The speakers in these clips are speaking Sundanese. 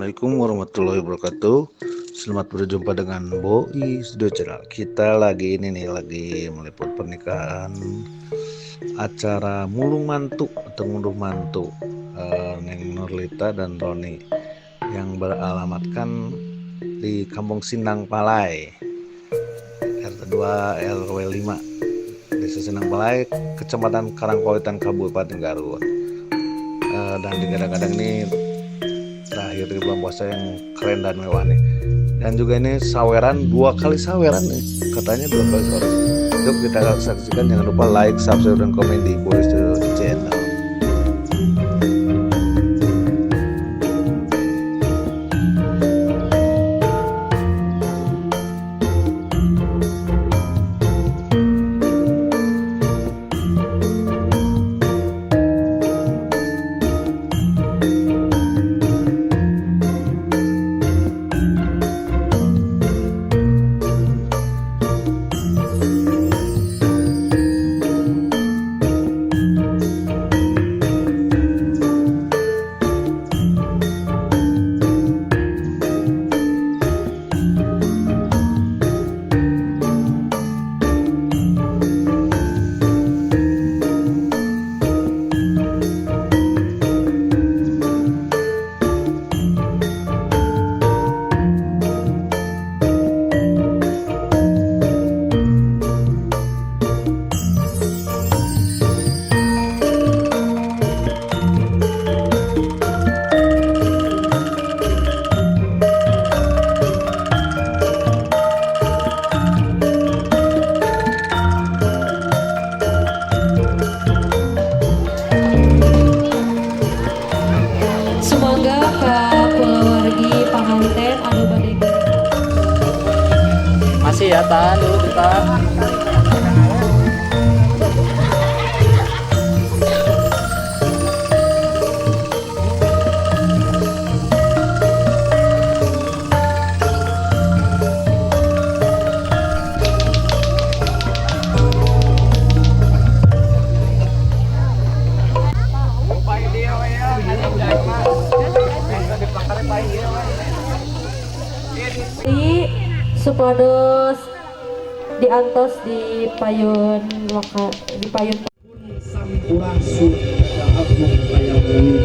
Assalamualaikum warahmatullahi wabarakatuh. Selamat berjumpa dengan Boi Studio Channel. Kita lagi ini nih, lagi meliput pernikahan acara mulung mantu atau ngunduh mantu Neng Nurlita dan Roni yang beralamatkan di Kampung Sindang Palai, RT 2 RW 5, Desa Sindang Palai, Kecamatan Karangpawitan, Kabupaten Garut. Dan digadang-gadang ini terakhir di bulan puasa yang keren dan mewah nih. Dan juga ini saweran, 2 kali saweran nih, katanya 2 kali saweran. Yuk kita saksikan, jangan lupa like, subscribe, dan komen di Boy Studio Channel. Sumangga ka kulawargi panganten anu bade Masih ya, tahan dulu kita. Di supados diantos di payun loka di payun. Sampurasun Agung Kayawuwi,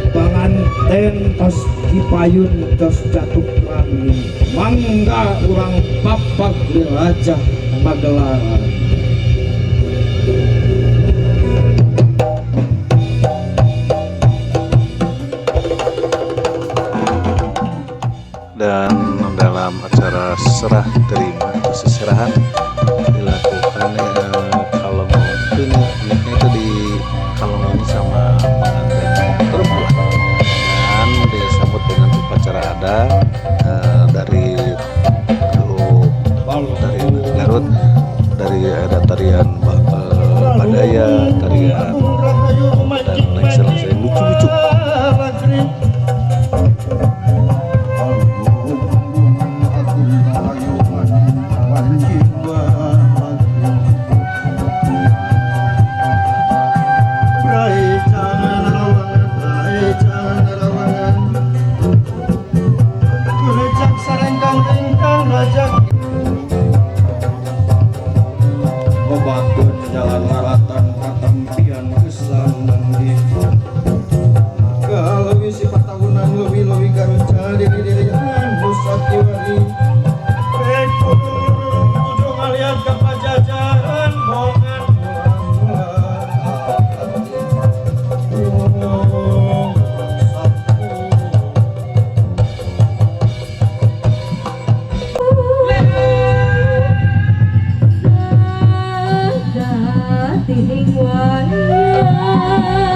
panganten tos dipayun tos jatuh rami, mangga urang papag lilajah pagelaran. Dan dalam acara serah terima atau seserahan dilakukan kalau mau itu nih, uniknya itu di kalungin sama pengantin perempuan dan disambut dengan upacara adat dari grup dari Garut, dari ada tarian badaya, tarian dan lain sebagainya, lucu-lucu. Jalan laratan katampian kesan nanggih kalau sifat tahunan lebih-lebih Garut diri diri Nusa Kiwari kudu ngaliat ke pajajaran bongan. Sejati ing wayang.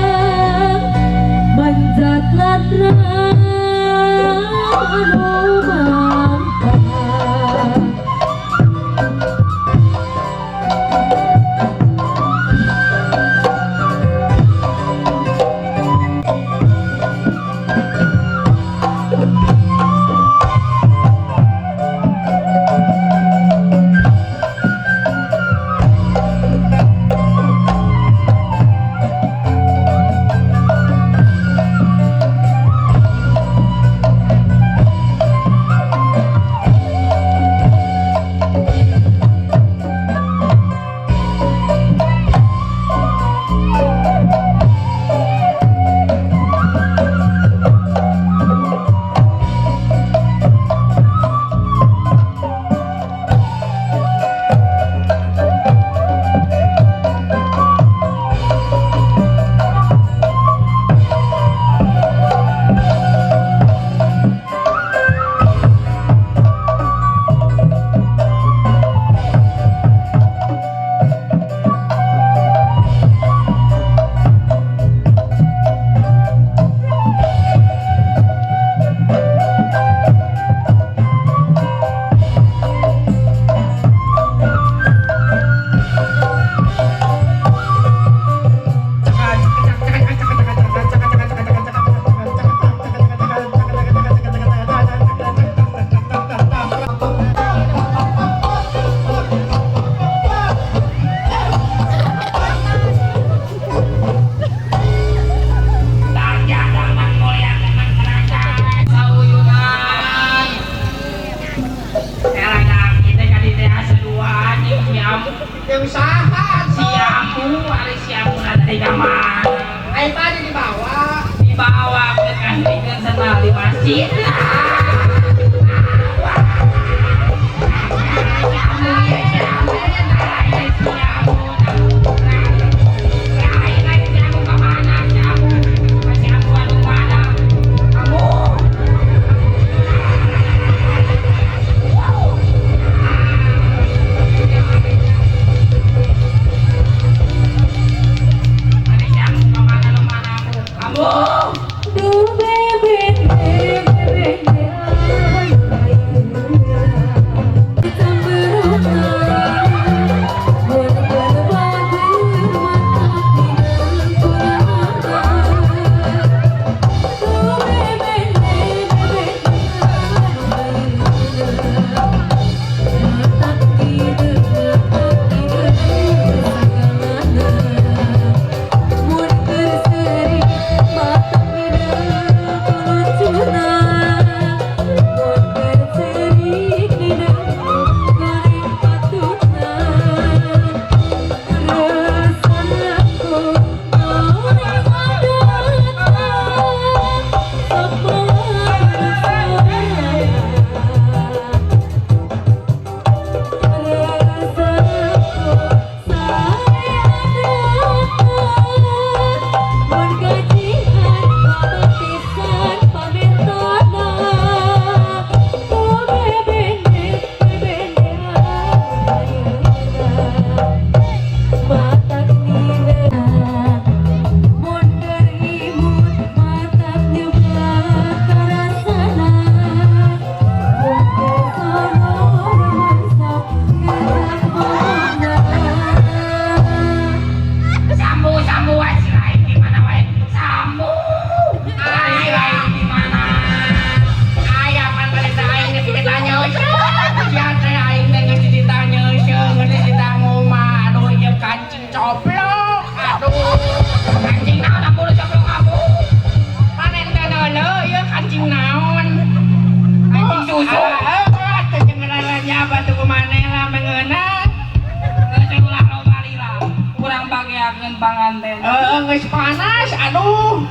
mah. Ayo tadi dibawa. Dibawa ke kandingan sendal di masjid. Geus panas, aduh.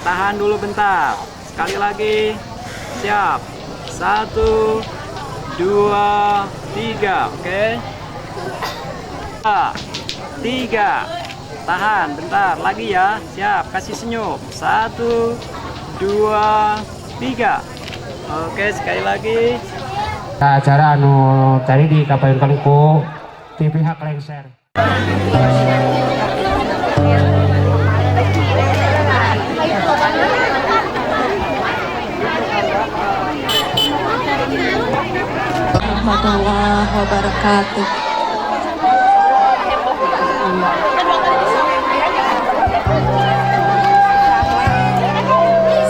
Tahan dulu bentar. Sekali lagi. Siap. 1, 2, 3. Oke. 2, 3. Tahan bentar lagi ya. Siap, kasih senyum. 1, 2, 3. Oke, sekali lagi. Acara anu tadi di kapayun ku di pihak lengser. Warahmatullahi wabarakatuh.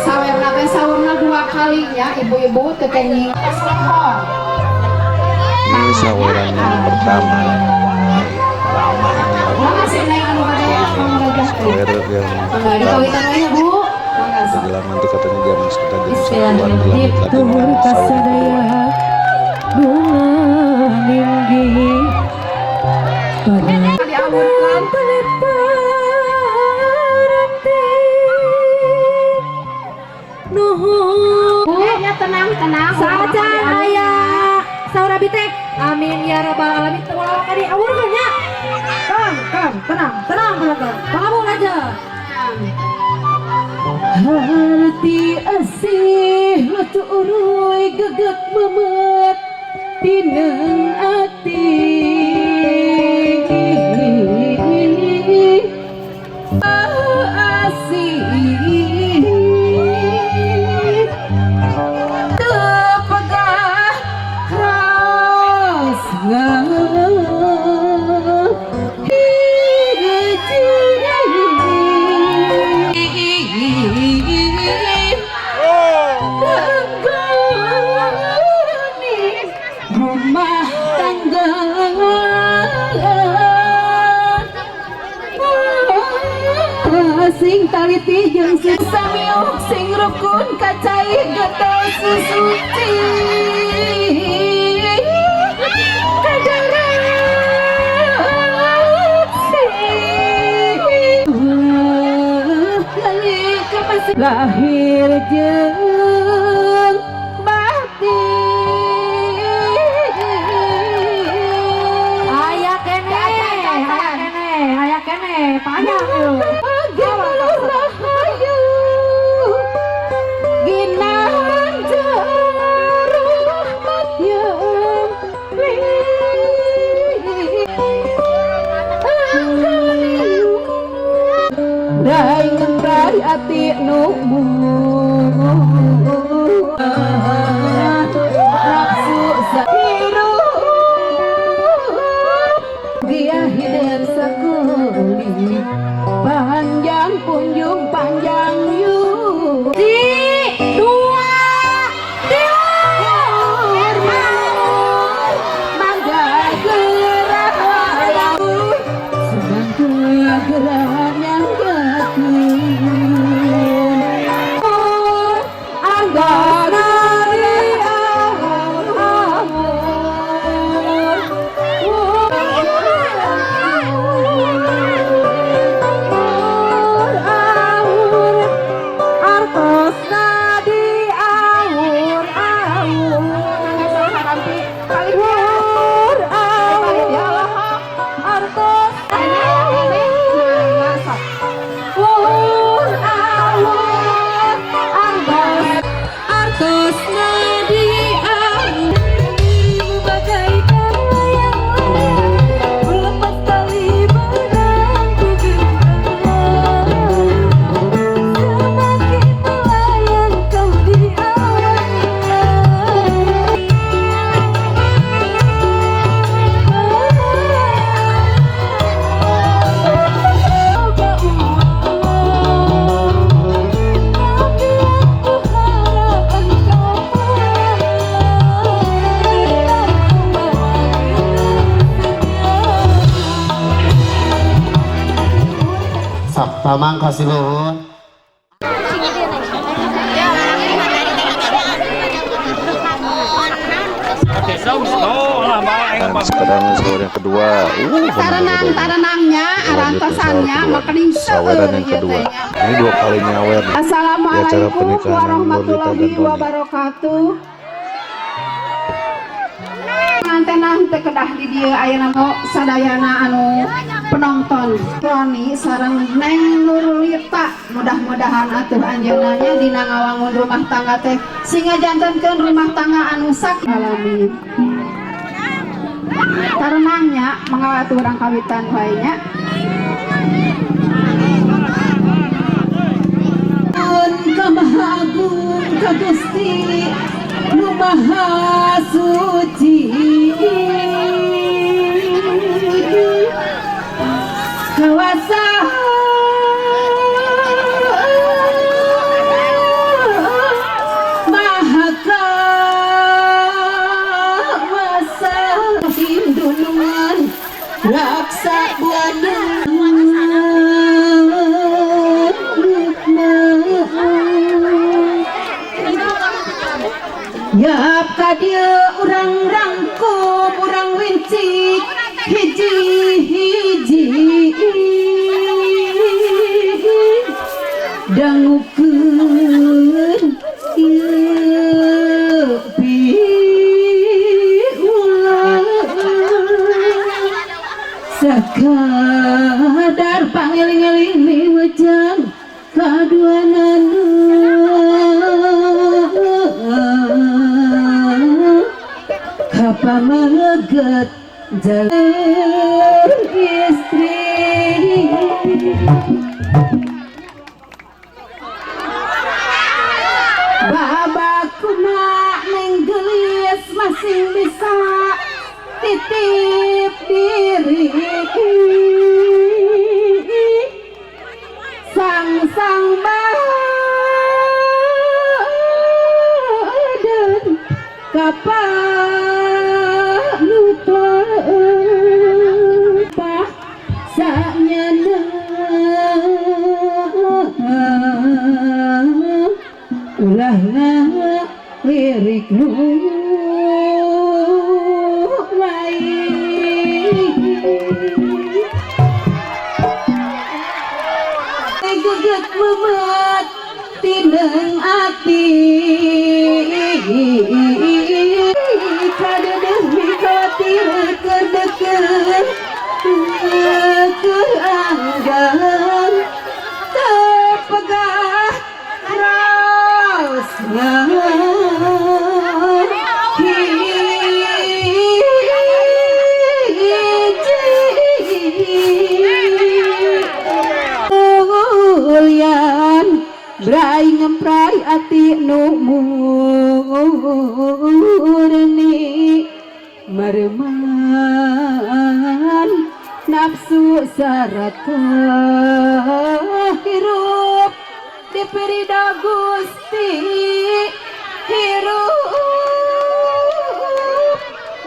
Sawerna teh saurna 2 kali ya ibu-ibu teu kenging. Ini saweran yang pertama. Lama ini. Sawer yang pertama. Menjelang nanti katanya jam sekitar jam 1-an dilanjut lagi dengan sawer yang kedua. Tenang, tenang. Sajan aya saur abi teh. Amin ya rabbal alamin. Teu ulah ka diawurkeun nya. Kang, kang, tenang, tenang, tenang. Pangabung aja. Harti asih lucu uruy geget memet tineng ati. Asih rumah tangga sing taliti jeung sing samiuh sing rukun kacai getol susuci kadarat sing lahir jeung batin. Aya kene, aya kene, aya kene, panjang yeuh. Ati nu nafsu sahiru dia hidup sekuli panjang punjung panjang yu di dua tiga mangga gerak sedang gerak yang Pamang kasiluhun. Sekarang sawer yang kedua. Tarenang tarenangnya Kita lanjut ke sawer arantosannya kedua. makening Saweran seueur yang ieu kedua. teh nya. Ini dua kali nyawer nih di acara Assalamualaikum pernikahan Nurlita dan warahmatullahi Roni. wabarakatuh. Ngantenan teu kedah di dieu ayeuna mo sadayana anu penonton Roni sareng Neng Nurlita, mudah-mudahan atuh anjeunna nya dina ngawangun rumah tangga teh sing ngajantenkeun rumah tangga anu sak alamin. Tarenangnya mangga atuh urang kawitan wae nya. Ka Maha Agung ka Gusti Nu Maha Suci, kawasa Maha Kawasa Hindunungan Raksa Buana. Yap ka dieu urang rangkum urang wincik hiji-hiji, dangukeun ieu piulang sakadar pangeling-eling miwejang kaduanana kapameget jalur istri. Babakuna neng gelis masing bisa titip diri, sang sang badan kapanutan pah sanyana ulah lirik nu lain. Geget memet tineng ati kadedeh mikatir kedeket keanggan terpegah raosna hiji. Brai ngemprai ati nu murni mereman nafsu sarata hirup dipirida Gusti, hirup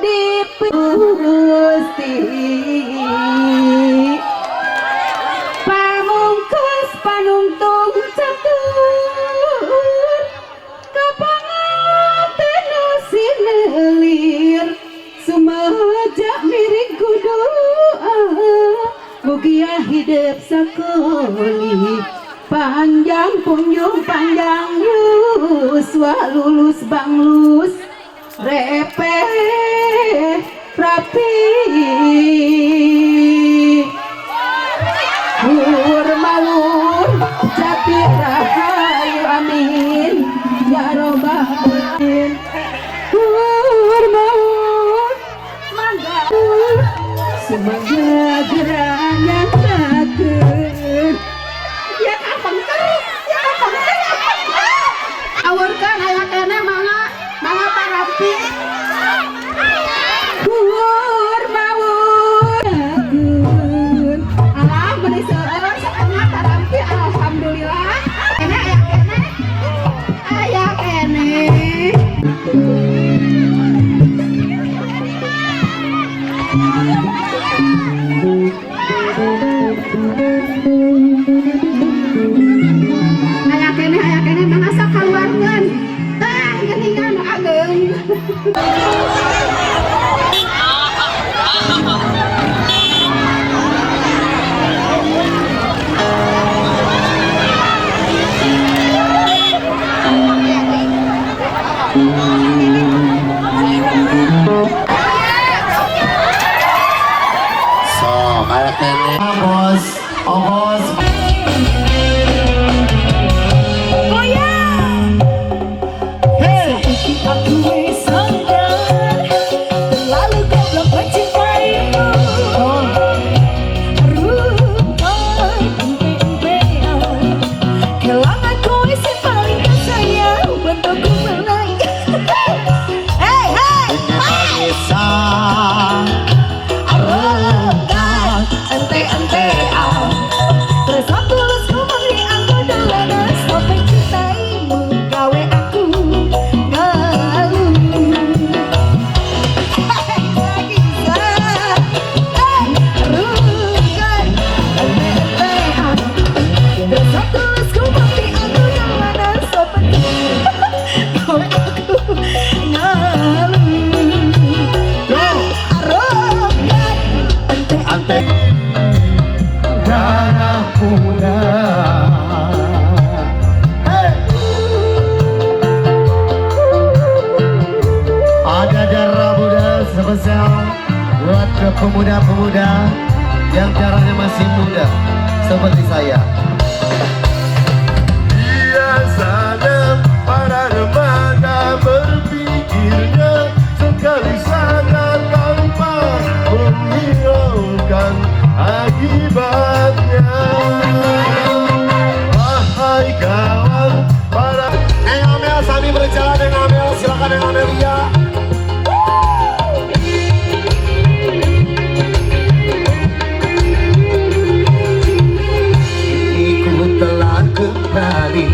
dipirida Gusti. Pamungkas panungtung catur kapanganten sinelir sumaja miring kudoa mugia hidup sakoli panjang punjung panjang yuswa lulus banglus repe rapi hur malur jati rahayu amin ya robbal alamin. Hur malur mangga semoga geranya takeun ya kapengker ya kapengker awurkeun aya keneh mangga mangga tarapi hur mawur. Alah meuni seueur saengah tarampi alhamdulillah. Kene aya keneh aya keneh. Aya keneh mangga sok kaluarkeun. Tah geuningan ageung. Pemuda yang caranya masih muda seperti saya. Biasanya para remaja berpikirnya sekali saja tanpa menghiraukan akibatnya. Wahai kawan para Neng Amel sami berjalan. Neng Amel, silakan Neng Amelia. Kini ku telah kembali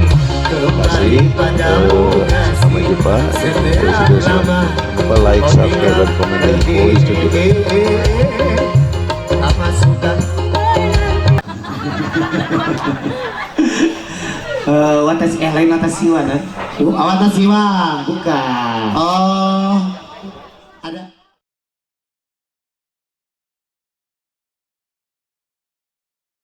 kembali Kasih. Padamu. Sampai jumpa di video selanjutnya. Jangan lupa like, subscribe, dan komen di Boy Studio. Apa sudah? Eh, watashi, eh, lain watashi wa, nah. Watashi wa. Bukan. Oh.